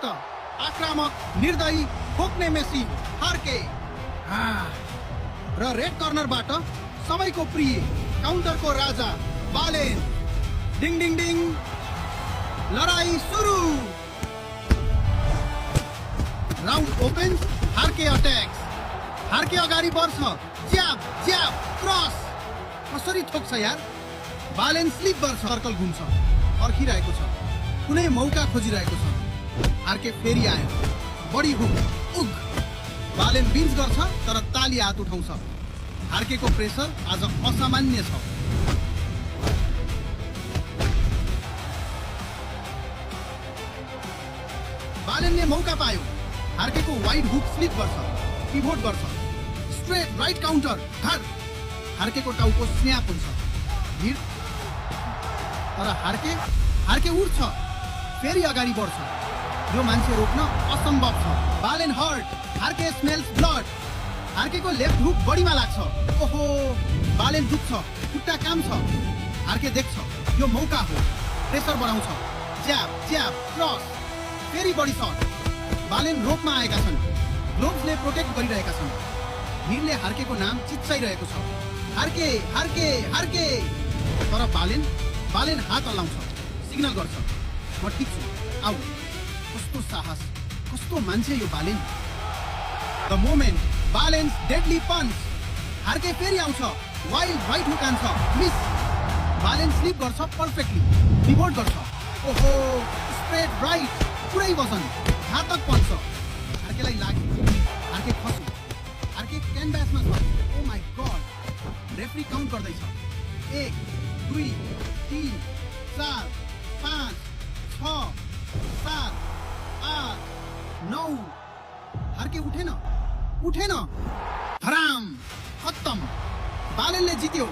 त आक्रामक निर्दयी ठोक्ने मेसी हार्के र रेड कर्नरबाट सबैको प्रिय काउन्टरको राजा बालेन। डिङ डिङ डिङ लडाई सुरु। Round open. Harke attacks. Harke अगाडि बढ्छ। Jab jab cross. कसरी ठोक्छ यार। बालेन स्लिप गर्छ। सर्कल घुम्छ। पर्खिरहेको छ। कुनै मौका खोजिरहेको छ। हार्के फेरि आयो। बढी हुक उग। बालेन बिन्च गर्छ तर ताली हात उठाउँछ। हार्केको प्रेसर आज असामान्य छ। बालेनले मौका पायो। हार्केको वाइड हुक स्लिप गर्छ। पिभोट गर्छ। स्ट्रेट राइट काउन्टर धर। हार्केको टाउको स्न्याप हुन्छ। भिड तर हार्के उठ्छ। फेरि अगाडि बढ्छ। यो मान्छे रोक्न असम्भव छ। Balen hurt. Harke smells blood. हार्केको लेफ्ट हुक बडीमा लाग्छ। ओहो बालेन दुख्छ। खुट्टा काम छ। हार्के देख्छ यो मौका हो। प्रेसर बढाउँछ। ज्याब ज्याब क्रस। फेरि बडी सर्ट। बालेन रोकमा आएका छन्। ग्लोभ्सले प्रोटेक्ट गरिरहेका छन्। भिडले हार्केको नाम चिच्चाइरहेको छ। हार्के हार्के हार्के। तर बालेन हात हल्लाउँछ। सिग्नल गर्छ म ठिक छु आऊ। कस्तो साहस कस्तो मान्छे यो Balen. The moment Balen's deadly punch. Harke फेरि आउँछ। वाइल्ड राइट हुक हान्छ। मिस। बालेन स्लिप गर्छ पर्फेक्टली। पिभोट गर्छ। ओहो स्ट्रेट राइट पुरै वजन। घातक पन्च। हार्केलाई लाग्यो। हार्के खस्यो। हार्के क्यानभासमा छ। ओ माई गड। रेफ्री काउन्ट गर्दैछ। 1 2 3 4 5 6 7 8 9। हार्के उठेन। हराम खत्तम। बालेनले जित्यो।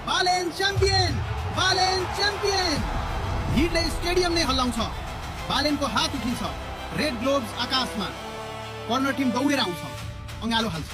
बालेन च्याम्पियन। भिडले स्टेडियम नै हल्लाउँछ। बालेनको हात उठिन्छ। रेड ग्लोभ्स आकाशमा। कर्नर टिम दौडेर आउँछ। अँगालो हाल्छ।